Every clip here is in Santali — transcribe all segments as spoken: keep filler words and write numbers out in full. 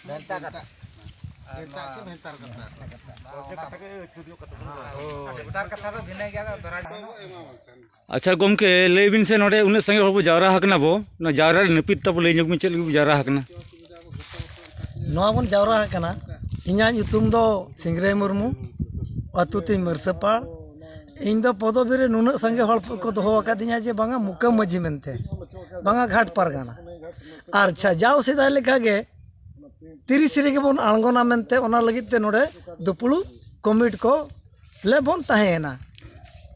ᱵᱷᱮᱱᱛᱟ ᱠᱟᱛᱷᱟ᱾ ᱵᱷᱮᱱᱛᱟ ᱠᱟᱛᱷᱟ ᱫᱚ ᱵᱷᱤᱱᱟᱹ ᱜᱮᱭᱟ, ᱫᱚᱦᱲᱟ᱾ ᱟᱪᱪᱷᱟ ᱜᱚᱢᱠᱮ, ᱞᱟᱹᱭ ᱵᱤᱱ ᱥᱮ, ᱱᱚᱰᱮ ᱩᱱᱟᱹᱜ ᱥᱟᱸᱜᱮ ᱦᱚᱲ ᱵᱚ ᱡᱟᱣᱨᱟ ᱟᱠᱟᱱᱟ ᱵᱚ, ᱱᱚᱣᱟ ᱡᱟᱣᱨᱟ ᱨᱮ ᱱᱟᱹᱯᱤᱛ ᱛᱟᱵᱚ ᱞᱟᱹᱭ ᱧᱚᱜ ᱵᱤᱱ, ᱪᱮᱫ ᱞᱟᱹᱜᱤᱫ ᱵᱚ ᱡᱟᱣᱨᱟ ᱟᱠᱟᱱᱟ? ᱱᱚᱣᱟ ᱵᱚᱱ ᱡᱟᱣᱨᱟ ᱟᱠᱟᱱᱟ, ᱤᱧᱟᱹᱜ ᱧᱩᱛᱩᱢ ᱫᱚ ᱥᱤᱝᱨᱟᱹᱭ ᱢᱩᱨᱢᱩ, ᱟᱹᱛᱩ ᱛᱤᱧ ᱢᱟᱹᱨᱥᱟᱹᱯᱟᱲ᱾ ᱤᱧ ᱫᱚ ᱯᱚᱫᱚᱵᱤ ᱨᱮ ᱱᱩᱱᱟᱹᱜ ᱥᱟᱸᱜᱮ ᱦᱚᱲ ᱠᱚ ᱫᱚᱦᱚ ᱟᱠᱟᱫᱤᱧᱟ ᱡᱮ ᱵᱟᱝᱟ ᱢᱩᱠᱟᱹᱢ ᱢᱟᱹᱡᱷᱤ ᱢᱮᱱᱛᱮ, ᱵᱟᱝᱟ ᱜᱷᱟᱴ ᱯᱟᱨᱜᱟᱱᱟ᱾ ᱟᱨ ᱥᱟᱡᱟᱣ ᱥᱮᱫᱟᱭ ᱞᱮᱠᱟᱜᱮ ᱛᱤᱨᱤᱥ ᱨᱮᱜᱮ ᱵᱚᱱ ᱟᱬᱜᱚᱱᱟ ᱢᱮᱱᱛᱮ, ᱚᱱᱟ ᱞᱟᱹᱜᱤᱫ ᱛᱮ ᱱᱚᱰᱮ ᱫᱩᱯᱲᱩᱵ ᱠᱚᱢᱤᱴ ᱠᱚ ᱞᱮ ᱵᱚᱱ ᱛᱟᱦᱮᱸᱭᱮᱱᱟ,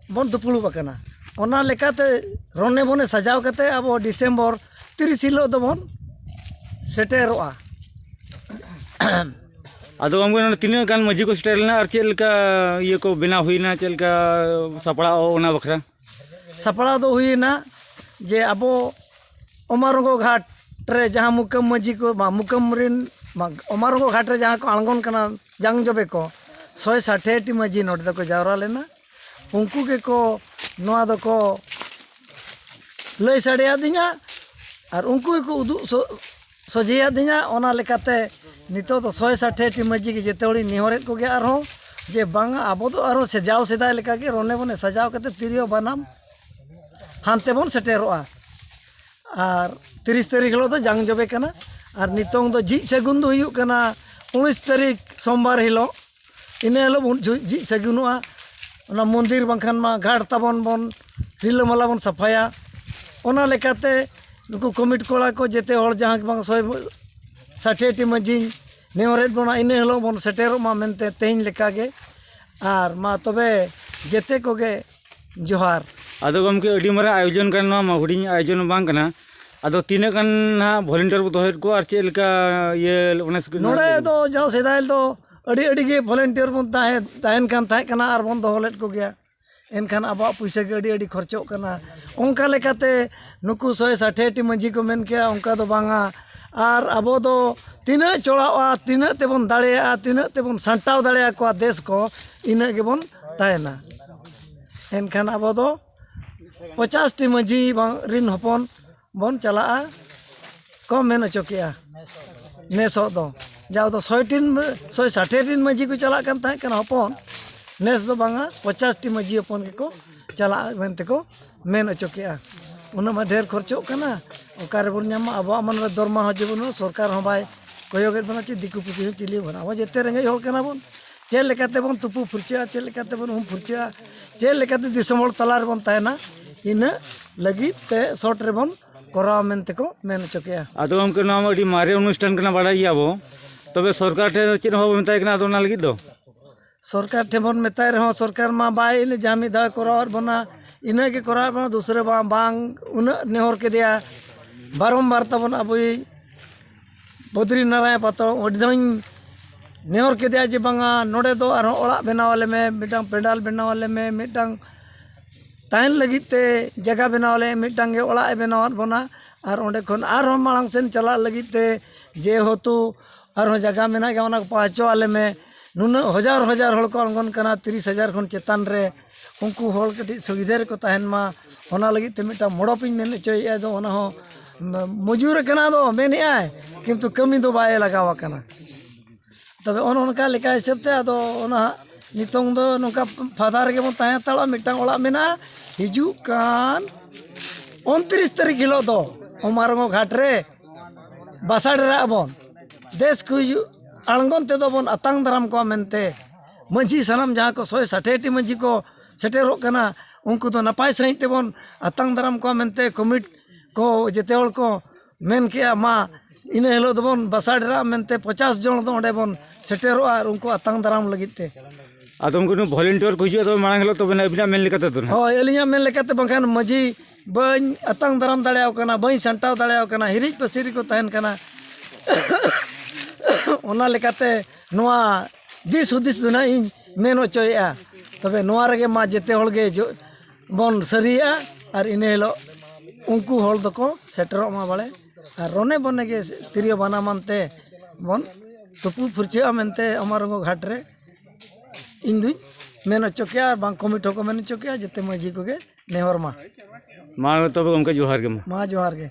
ᱵᱚᱱ ᱫᱩᱯᱲᱩᱵ ᱟᱠᱟᱱᱟ᱾ ᱚᱱᱟ ᱞᱮᱠᱟᱛᱮ ᱨᱚᱱᱮ ᱵᱚᱱᱮ ᱥᱟᱡᱟᱣ ᱠᱟᱛᱮ ᱟᱵᱚ ᱰᱤᱥᱮᱢᱵᱚᱨ ᱛᱤᱨᱤᱥ ᱦᱤᱞᱳᱜ ᱫᱚᱵᱚᱱ ᱥᱮᱴᱮᱨᱚᱜᱼᱟ᱾ ᱟᱫᱚ ᱜᱚᱢᱠᱮ, ᱱᱚᱰᱮ ᱛᱤᱱᱟᱹᱜ ᱜᱟᱱ ᱢᱟᱹᱡᱷᱤ ᱠᱚ ᱥᱮᱴᱮᱨ ᱞᱮᱱᱟ ᱟᱨ ᱪᱮᱫ ᱞᱮᱠᱟ ᱤᱭᱟᱹ ᱠᱚ ᱵᱮᱱᱟᱣ ᱦᱩᱭᱱᱟ, ᱪᱮᱫ ᱞᱮᱠᱟ ᱥᱟᱯᱲᱟᱣ ᱚᱱᱟ ᱵᱟᱠᱷᱨᱟ? ᱥᱟᱯᱲᱟᱣ ᱫᱚ ᱦᱩᱭᱱᱟ ᱡᱮ ᱟᱵᱚ ᱚᱢᱟᱨᱚᱸᱜᱚ ᱜᱷᱟᱴ ᱨᱮ ᱡᱟᱦᱟᱸ ᱢᱩᱠᱟᱹᱢ ᱢᱟᱹᱡᱷᱤ ᱠᱚ, ᱵᱟ, ᱢᱩᱠᱟᱹᱢ ᱨᱮᱱ, ᱵᱟ, ᱚᱢᱟᱨᱚᱸᱜᱚ ᱜᱷᱟᱴ ᱨᱮ ᱡᱟᱦᱟᱸ ᱠᱚ ᱟᱬᱜᱚᱱ ᱠᱟᱱᱟ ᱡᱟᱝ ᱡᱚᱵᱮ ᱠᱚ, ᱥᱚᱭ ᱥᱟᱴᱷᱮ ᱴᱤ ᱢᱟᱹᱡᱷᱤ ᱱᱚᱰᱮ ᱫᱚᱠᱚ ᱡᱟᱣᱨᱟ ᱞᱮᱱᱟ᱾ ᱩᱱᱠᱩ ᱜᱮᱠᱚ ᱱᱚᱣᱟ ᱫᱚᱠᱚ ᱞᱟᱹᱭ ᱥᱟᱰᱮᱭᱟᱫᱤᱧᱟ ᱟᱨ ᱩᱱᱠᱩ ᱜᱮᱠᱚ ᱩᱫᱩᱜ ᱥᱚ-, ᱥᱚᱡᱷᱮᱭᱟᱫᱤᱧᱟ᱾ ᱚᱱᱟ ᱞᱮᱠᱟᱛᱮ ᱱᱤᱛᱚᱜ ᱫᱚ ᱥᱚᱭ ᱥᱟᱴᱷᱮ ᱴᱤ ᱢᱟᱹᱡᱷᱤ ᱜᱮ ᱡᱮᱛᱮ ᱦᱚᱲᱤᱧ ᱱᱮᱦᱚᱨᱮᱫ ᱠᱚᱜᱮᱭᱟ ᱟᱨᱦᱚᱸ, ᱡᱮ ᱵᱟᱝᱟ, ᱟᱵᱚ ᱫᱚ ᱟᱨᱦᱚᱸ ᱥᱮᱡᱟᱣ ᱥᱮᱫᱟᱭ ᱞᱮᱠᱟᱜᱮ ᱨᱚᱱᱮ ᱵᱚᱱᱮ ᱥᱟᱡᱟᱣ ᱠᱟᱛᱮ ᱛᱤᱨᱭᱳ ᱵᱟᱱᱟᱢ ᱦᱟᱱᱛᱮ ᱵᱚᱱ ᱥᱮᱴᱮᱨᱚᱜᱼᱟ᱾ ᱟᱨ ᱛᱤᱨᱤᱥ ᱛᱟᱹᱨᱤᱠᱷ ᱦᱤᱞᱳᱜ ᱫᱚ ᱡᱟᱝ ᱡᱚᱵᱮ ᱠᱟᱱᱟ᱾ ᱟᱨ ᱱᱤᱛᱚᱝ ᱫᱚ ᱡᱤᱡ ᱥᱟᱹᱜᱩᱱ ᱫᱚ ᱦᱩᱭᱩᱜ ᱠᱟᱱᱟ ᱩᱱᱤᱥ ᱛᱟᱹᱨᱤᱠᱷ ᱥᱳᱢᱵᱟᱨ ᱦᱤᱞᱳᱜ᱾ ᱤᱱᱟᱹ ᱦᱤᱞᱳᱜ ᱵᱚᱱ ᱡᱩ-, ᱡᱤᱡ ᱥᱟᱹᱜᱩᱱᱚᱜᱼᱟ᱾ ᱚᱱᱟ ᱢᱚᱱᱫᱤᱨ ᱵᱟᱝᱠᱷᱟᱱ ᱢᱟ ᱜᱷᱟᱴ ᱛᱟᱵᱚᱱ ᱵᱚᱱ ᱨᱤᱞᱟᱹᱢᱟᱞᱟ ᱵᱚᱱ ᱥᱟᱯᱷᱟᱭᱟ᱾ ᱚᱱᱟ ᱞᱮᱠᱟᱛᱮ ᱱᱩᱠᱩ ᱠᱚᱢᱤᱴ ᱠᱚᱲᱟ ᱠᱚ ᱡᱮᱛᱮ ᱦᱚᱲ ᱡᱟᱦᱟᱸ ᱜᱮ ᱵᱟᱝ ᱥᱚᱭ ᱥᱟᱴᱷᱮ ᱴᱤ ᱢᱟᱹᱡᱷᱤᱧ ᱱᱮᱦᱚᱨᱮᱫ ᱵᱚᱱᱟ, ᱤᱱᱟᱹ ᱦᱤᱞᱳᱜ ᱵᱚᱱ ᱥᱮᱴᱮᱨᱚᱜ ᱢᱟ ᱢᱮᱱᱛᱮ ᱛᱮᱦᱮᱧ ᱞᱮᱠᱟᱜᱮ᱾ ᱟᱨ ᱢᱟ ᱛᱚᱵᱮ ᱡᱮᱛᱮ ᱠᱚᱜᱮ ᱡᱚᱦᱟᱨ᱾ ᱟᱫᱚ ᱜᱚᱢᱠᱮ, ᱟᱹᱰᱤ ᱢᱟᱨᱟᱝ ᱟᱭᱳᱡᱚᱱ ᱠᱟᱱᱟ, ᱱᱚᱣᱟ ᱢᱟ ᱦᱩᱰᱤᱧ ᱟᱭᱳᱡᱚᱱ ᱵᱟᱝ ᱠᱟᱱᱟ᱾ ᱟᱫᱚ ᱛᱤᱱᱟᱹᱜ ᱜᱟᱱ ᱦᱟᱸᱜ ᱵᱷᱚᱞᱮᱱᱴᱤᱭᱟᱨ ᱵᱚ ᱫᱚᱦᱚᱭᱮᱫ ᱠᱚᱣᱟ ᱟᱨ ᱪᱮᱫ ᱞᱮᱠᱟ ᱤᱭᱟᱹ ᱚᱱᱟ ᱥᱠᱩᱞ ᱱᱚᱰᱮ ᱨᱮᱱᱟᱜ ᱫᱚ ᱡᱟᱣ ᱥᱮᱫᱟᱭ ᱫᱚ ᱟᱹᱰᱤ ᱟᱹᱰᱤ ᱜᱮ ᱵᱷᱚᱞᱮᱱᱴᱤᱭᱟᱨ ᱵᱚᱱ ᱛᱟᱦᱮᱸ, ᱛᱟᱦᱮᱱ ᱠᱟᱱ ᱛᱟᱦᱮᱸ ᱠᱟᱱᱟ ᱟᱨ ᱵᱚᱱ ᱫᱚᱦᱚ ᱞᱮᱫ ᱠᱚᱜᱮᱭᱟ᱾ ᱮᱱᱠᱷᱟᱱ ᱟᱵᱚᱣᱟᱜ ᱯᱩᱭᱥᱟᱹ ᱜᱮ ᱟᱹᱰᱤ ᱟᱹᱰᱤ ᱠᱷᱚᱨᱪᱚᱜ ᱠᱟᱱᱟ᱾ ᱚᱱᱠᱟ ᱞᱮᱠᱟᱛᱮ ᱱᱩᱠᱩ ᱥᱚᱭ ᱥᱟᱴᱷᱮ ᱴᱤ ᱢᱟᱹᱡᱷᱤ ᱠᱚ ᱢᱮᱱ ᱠᱮᱜᱼᱟ, ᱚᱱᱠᱟ ᱫᱚ ᱵᱟᱝᱟ᱾ ᱟᱨ ᱟᱵᱚ ᱫᱚ ᱛᱤᱱᱟᱹᱜ ᱪᱚᱲᱟᱜᱼᱟ, ᱛᱤᱱᱟᱹᱜ ᱛᱮᱵᱚᱱ ᱫᱟᱲᱮᱭᱟᱜᱼᱟ, ᱛᱤᱱᱟᱹᱜ ᱛᱮᱵᱚᱱ ᱥᱟᱢᱴᱟᱣ ᱫᱟᱲᱮᱭᱟᱠᱚᱣᱟ ᱫᱮᱥ ᱠᱚ, ᱤᱱᱟᱹᱜ ᱜᱮᱵᱚᱱ ᱛᱟᱦᱮᱱᱟ᱾ ᱮᱱᱠᱷᱟᱱ ᱟᱵᱚ ᱫᱚ ᱯᱚᱪᱟᱥ ᱴᱤ ᱢᱟᱹᱡᱷᱤ ᱵᱟᱝ ᱨᱤᱱ ᱦᱚᱯᱚᱱ ᱵᱚᱱ ᱪᱟᱞᱟᱜᱼᱟ ᱠᱚ ᱢᱮᱱ ᱦᱚᱪᱚ ᱠᱮᱜᱼᱟ᱾ ᱱᱮᱥᱚᱜ ᱫᱚ, ᱡᱟᱣ ᱫᱚ ᱥᱚᱭ ᱴᱤᱱ, ᱥᱚᱭ ᱥᱟᱴᱷᱮ ᱴᱤᱱ ᱢᱟᱹᱡᱷᱤ ᱠᱚ ᱪᱟᱞᱟᱜ ᱠᱟᱱ ᱛᱟᱦᱮᱸ ᱠᱟᱱᱟ ᱦᱚᱯᱚᱱ, ᱱᱮᱥ ᱫᱚ ᱵᱟᱝᱟ, ᱯᱚᱪᱟᱥ ᱴᱤ ᱢᱟᱹᱡᱷᱤ ᱦᱚᱯᱚᱱ ᱜᱮᱠᱚ ᱪᱟᱞᱟᱜᱼᱟ ᱢᱮᱱᱛᱮ ᱠᱚ ᱢᱮᱱ ᱦᱚᱪᱚ ᱠᱮᱜᱼᱟ᱾ ᱩᱱᱟᱹᱜ ᱢᱟ ᱰᱷᱮᱨ ᱠᱷᱚᱨᱪᱚᱜ ᱠᱟᱱᱟ, ᱚᱠᱟ ᱨᱮᱵᱚᱱ ᱧᱟᱢᱟ? ᱟᱵᱚᱣᱟᱜ ᱢᱟ ᱱᱚᱰᱮ ᱫᱚᱨᱢᱟ ᱦᱚᱸ ᱡᱮ ᱵᱟᱹᱱᱩᱜᱼᱟ, ᱥᱚᱨᱠᱟᱨ ᱦᱚᱸ ᱵᱟᱭ ᱠᱚᱭᱚᱜᱮᱫ ᱵᱚᱱᱟ, ᱪᱮ ᱫᱤᱠᱩ ᱯᱩᱥᱤ ᱦᱚᱸ ᱪᱤᱞᱤ ᱦᱚᱸ ᱵᱟᱹᱱᱩᱜ᱾ ᱟᱵᱚ ᱡᱮᱛᱮ ᱨᱮᱸᱜᱮᱡ ᱦᱚᱲ ᱠᱟᱱᱟ ᱵᱚᱱ, ᱪᱮᱫ ᱞᱮᱠᱟᱛᱮ ᱵᱚᱱ ᱛᱩᱯᱩ ᱯᱷᱩᱨᱪᱟᱹᱜᱼᱟ, ᱪᱮᱫ ᱞᱮᱠᱟᱛᱮ ᱵᱚᱱ ᱩᱢ ᱯᱷᱩᱨᱪᱟᱹᱜᱼᱟ, ᱪᱮᱫ ᱞᱮᱠᱟᱛᱮ ᱫᱤᱥᱚᱢ ᱦᱚᱲ ᱛᱟᱞᱟ ᱨᱮᱵᱚᱱ ᱛᱟᱦᱮᱱᱟ, ᱤᱱᱟᱹᱜ ᱞᱟᱹᱜᱤᱫ ᱛᱮ ᱥᱚᱴ ᱨᱮᱵᱚᱱ ᱠᱚᱨᱟᱣᱟ ᱢᱮᱱᱛᱮ ᱠᱚ ᱢᱮᱱ ᱦᱚᱪᱚ ᱠᱮᱜᱼᱟ᱾ ᱟᱫᱚ ᱜᱚᱢᱠᱮ, ᱱᱚᱣᱟ ᱢᱟ ᱟᱹᱰᱤ ᱢᱟᱨᱮ ᱚᱱᱩᱥᱴᱷᱟᱱ ᱠᱟᱱᱟ, ᱵᱟᱲᱟᱭ ᱜᱮᱭᱟ ᱵᱚ, ᱛᱚᱵᱮ ᱥᱚᱨᱠᱟᱨ ᱴᱷᱮᱱ ᱪᱮᱫ ᱦᱚᱸ ᱵᱟᱵᱚ ᱢᱮᱛᱟᱭ ᱠᱟᱱᱟ ᱟᱫᱚ ᱚᱱᱟ ᱞᱟᱹᱜᱤᱫ ᱫᱚ? ᱥᱚᱨᱠᱟᱨ ᱴᱷᱮᱱ ᱵᱚᱱ ᱢᱮᱛᱟᱭ ᱨᱮᱦᱚᱸ, ᱥᱚᱨᱠᱟᱨ ᱢᱟ ᱵᱟᱭ ᱤᱱᱟᱹ ᱡᱟᱦᱟᱸ ᱢᱤᱫ ᱫᱷᱟᱣ ᱠᱚᱨᱟᱣᱟᱫ ᱵᱚᱱᱟ, ᱤᱱᱟᱹ ᱜᱮ ᱠᱚᱨᱟᱣᱟᱫ ᱵᱚᱱᱟ, ᱫᱩᱥᱨᱟᱹ ᱢᱟ ᱵᱟᱝ ᱩᱱᱟᱹᱜ ᱱᱮᱦᱚᱨ ᱠᱮᱫᱮᱭᱟ᱾ ᱵᱟᱨᱚᱢᱵᱟᱨ ᱛᱟᱵᱚᱱ ᱟᱵᱚᱭᱤᱡ ᱵᱚᱫᱨᱤ ᱱᱟᱨᱟᱭᱚᱱ ᱯᱟᱛᱨᱚ ᱟᱹᱰᱤ ᱫᱷᱟᱣᱤᱧ ᱱᱮᱦᱚᱨ ᱠᱮᱫᱮᱭᱟ ᱡᱮ, "ᱵᱟᱝᱟ, ᱱᱚᱰᱮ ᱫᱚ ᱟᱨᱦᱚᱸ ᱚᱲᱟᱜ ᱵᱮᱱᱟᱣ ᱟᱞᱮ ᱢᱮ, ᱢᱤᱫᱴᱟᱝ ᱯᱮᱱᱰᱟᱞ ᱵᱮᱱᱟᱣ ᱟᱞᱮ ᱢᱮ, ᱢᱤᱫᱴᱟᱝ ᱛᱟᱦᱮᱱ ᱞᱟᱹᱜᱤᱫ ᱛᱮ ᱡᱟᱭᱜᱟ ᱵᱮᱱᱟᱣ ᱟᱞᱮ", ᱢᱤᱫᱴᱟᱝ ᱜᱮ ᱚᱲᱟᱜ ᱮ ᱵᱮᱱᱟᱣᱟᱫ ᱵᱚᱱᱟ᱾ ᱟᱨ ᱚᱸᱰᱮ ᱠᱷᱚᱱ ᱟᱨᱦᱚᱸ ᱢᱟᱲᱟᱝ ᱥᱮᱱ ᱪᱟᱞᱟᱜ ᱞᱟᱹᱜᱤᱫ ᱛᱮ ᱡᱮᱦᱮᱛᱩ ᱟᱨᱦᱚᱸ ᱡᱟᱭᱜᱟ ᱢᱮᱱᱟᱜ ᱜᱮᱭᱟ, ᱚᱱᱟ ᱠᱚ ᱯᱟᱦᱪᱟᱣ ᱟᱞᱮ ᱢᱮ᱾ ᱱᱩᱱᱟᱹᱜ ᱦᱟᱡᱟᱨ ᱦᱟᱡᱟᱨ ᱦᱚᱲ ᱠᱚ ᱟᱬᱜᱚᱱ ᱠᱟᱱᱟ, ᱛᱤᱨᱤᱥ ᱦᱟᱡᱟᱨ ᱠᱷᱚᱱ ᱪᱮᱛᱟᱱ ᱨᱮ, ᱩᱱᱠᱩ ᱦᱚᱲ ᱠᱟᱹᱴᱤᱡ ᱥᱩᱵᱤᱫᱷᱟ ᱨᱮᱠᱚ ᱛᱟᱦᱮᱱ ᱢᱟ, ᱚᱱᱟ ᱞᱟᱹᱜᱤᱫ ᱛᱮ ᱢᱤᱫᱴᱟᱝ ᱢᱚᱲᱚᱯ ᱤᱧ ᱢᱮᱱ ᱦᱚᱪᱚᱭᱮᱫᱼᱟ᱾ ᱟᱫᱚ ᱚᱱᱟ ᱦᱚᱸ ᱢᱚᱡᱩᱨ ᱟᱠᱟᱱᱟ, ᱟᱫᱚ ᱢᱮᱱᱮᱫᱼᱟᱭ, ᱠᱤᱱᱛᱩ ᱠᱟᱹᱢᱤ ᱫᱚ ᱵᱟᱭ ᱞᱟᱜᱟᱣ ᱟᱠᱟᱱᱟ᱾ ᱛᱚᱵᱮ ᱚᱱᱮ ᱚᱱᱠᱟ ᱞᱮᱠᱟ ᱦᱤᱥᱟᱹᱵ ᱛᱮ ᱟᱫᱚ ᱚᱱᱟ ᱦᱟᱸᱜ ᱱᱤᱛᱚᱝ ᱫᱚ ᱱᱚᱝᱠᱟ ᱯᱷᱟᱫᱟ ᱨᱮᱜᱮ ᱵᱚᱱ ᱛᱟᱦᱮᱸ ᱦᱟᱛᱟᱲᱚᱜᱼᱟ᱾ ᱢᱤᱫᱴᱟᱝ ᱚᱲᱟᱜ ᱢᱮᱱᱟᱜᱼᱟ, ᱦᱤᱡᱩᱜ ᱠᱟᱱ ᱩᱱᱛᱨᱤᱥ ᱛᱟᱹᱨᱤᱠᱷ ᱦᱤᱞᱳᱜ ᱫᱚ ᱚᱢᱟᱨᱚᱸᱜᱚ ᱜᱷᱟᱴ ᱨᱮ ᱵᱟᱥᱟ ᱰᱮᱨᱟᱜ ᱟᱵᱚᱱ᱾ ᱫᱮᱥ ᱠᱚ ᱦᱤᱡᱩᱜ ᱟᱬᱜᱚᱱ ᱛᱮᱫᱚ ᱵᱚᱱ ᱟᱛᱟᱝ ᱫᱟᱨᱟᱢ ᱠᱚᱣᱟ ᱢᱮᱱᱛᱮ, ᱢᱟᱹᱡᱷᱤ ᱥᱟᱱᱟᱢ ᱡᱟᱦᱟᱸ ᱠᱚ ᱥᱚᱭ ᱥᱟᱴᱷᱮ ᱴᱤ ᱢᱟᱹᱡᱷᱤ ᱠᱚ ᱥᱮᱴᱮᱨᱚᱜ ᱠᱟᱱᱟ, ᱩᱱᱠᱩ ᱫᱚ ᱱᱟᱯᱟᱭ ᱥᱟᱺᱦᱤᱡ ᱛᱮᱵᱚᱱ ᱟᱛᱟᱝ ᱫᱟᱨᱟᱢ ᱠᱚᱣᱟ ᱢᱮᱱᱛᱮ ᱠᱚᱢᱤᱴ ᱠᱚ ᱡᱮᱛᱮ ᱦᱚᱲ ᱠᱚ ᱢᱮᱱ ᱠᱮᱜᱼᱟ, "ᱢᱟ, ᱤᱱᱟᱹ ᱦᱤᱞᱳᱜ ᱫᱚᱵᱚᱱ ᱵᱟᱥᱟ ᱰᱮᱨᱟᱜᱼᱟ" ᱢᱮᱱᱛᱮ ᱯᱚᱪᱟᱥ ᱡᱚᱱ ᱫᱚ ᱚᱸᱰᱮ ᱵᱚᱱ ᱥᱮᱴᱮᱨᱚᱜᱼᱟ ᱟᱨ ᱩᱱᱠᱩ ᱟᱛᱟᱝ ᱫᱟᱨᱟᱢ ᱞᱟᱹᱜᱤᱫ ᱛᱮ᱾ ᱟᱫᱚ ᱩᱱᱠᱩ ᱵᱷᱚᱞᱮᱱᱴᱤᱭᱟᱨ ᱠᱚ ᱦᱤᱡᱩᱜᱼᱟ, ᱛᱚᱵᱮ ᱢᱟᱲᱟᱝ ᱦᱤᱞᱳᱜ ᱛᱚᱵᱮ ᱟᱹᱵᱤᱱᱟᱜ ᱢᱮᱱ ᱞᱮᱠᱟᱛᱮ ᱫᱚ ᱱᱟᱦᱟᱜ᱾ ᱦᱳᱭ, ᱟᱹᱞᱤᱧᱟᱜ ᱢᱮᱱ ᱞᱮᱠᱟᱛᱮ, ᱵᱟᱝᱠᱷᱟᱱ ᱢᱟᱹᱡᱷᱤ ᱵᱟᱹᱧ ᱟᱛᱟᱝ ᱫᱟᱨᱟᱢ ᱫᱟᱲᱮᱭᱟᱠᱚ ᱠᱟᱱᱟ, ᱵᱟᱹᱧ ᱥᱟᱢᱴᱟᱣ ᱫᱟᱲᱮᱭᱟᱠᱚ ᱠᱟᱱᱟ, ᱦᱤᱨᱤᱡ ᱯᱟᱹᱥᱤᱨ ᱨᱮᱠᱚ ᱛᱟᱦᱮᱱ ᱠᱟᱱᱟ᱾ ᱚᱱᱟ ᱞᱮᱠᱟᱛᱮ ᱱᱚᱣᱟ ᱫᱤᱥ ᱦᱩᱫᱤᱥ ᱫᱚ ᱱᱟᱦᱟᱜ ᱤᱧ ᱢᱮᱱ ᱦᱚᱪᱚᱭᱮᱫᱼᱟ᱾ ᱛᱚᱵᱮ ᱱᱚᱣᱟ ᱨᱮᱜᱮ ᱢᱟ ᱡᱮᱛᱮ ᱦᱚᱲ ᱜᱮ ᱡᱚ-, ᱵᱚᱱ ᱥᱟᱹᱨᱤᱭᱟᱜᱼᱟ ᱟᱨ ᱤᱱᱟᱹ ᱦᱤᱞᱳᱜ ᱩᱱᱠᱩ ᱦᱚᱲ ᱫᱚᱠᱚ ᱥᱮᱴᱮᱨᱚᱜ ᱢᱟ ᱵᱟᱲᱮ᱾ ᱟᱨ ᱨᱚᱱᱮ ᱵᱚᱱᱮ ᱜᱮ ᱛᱤᱨᱭᱳ ᱵᱟᱱᱟᱢ ᱟᱱᱛᱮ ᱵᱚᱱ ᱛᱩᱯᱩ ᱯᱷᱩᱨᱪᱟᱹᱜᱼᱟ ᱢᱮᱱᱛᱮ ᱚᱢᱟᱨᱚᱸᱜᱚ ᱜᱷᱟᱴ ᱨᱮ ᱤᱧ ᱫᱩᱧ ᱢᱮᱱ ᱦᱚᱪᱚ ᱠᱮᱜᱼᱟ, ᱟᱨ ᱵᱟᱝ ᱠᱚᱢᱤᱴᱤ ᱦᱚᱸᱠᱚ ᱢᱮᱱ ᱦᱚᱪᱚ ᱠᱮᱜᱼᱟ, ᱡᱮᱛᱮ ᱢᱟᱹᱡᱷᱤ ᱠᱚᱜᱮ ᱱᱮᱦᱚᱨ ᱢᱟ᱾ ᱢᱟ ᱛᱚᱵᱮ ᱜᱚᱢᱠᱮ, ᱡᱚᱦᱟᱨ ᱜᱮ ᱢᱟ᱾ ᱢᱟ ᱡᱚᱦᱟᱨ ᱜᱮ᱾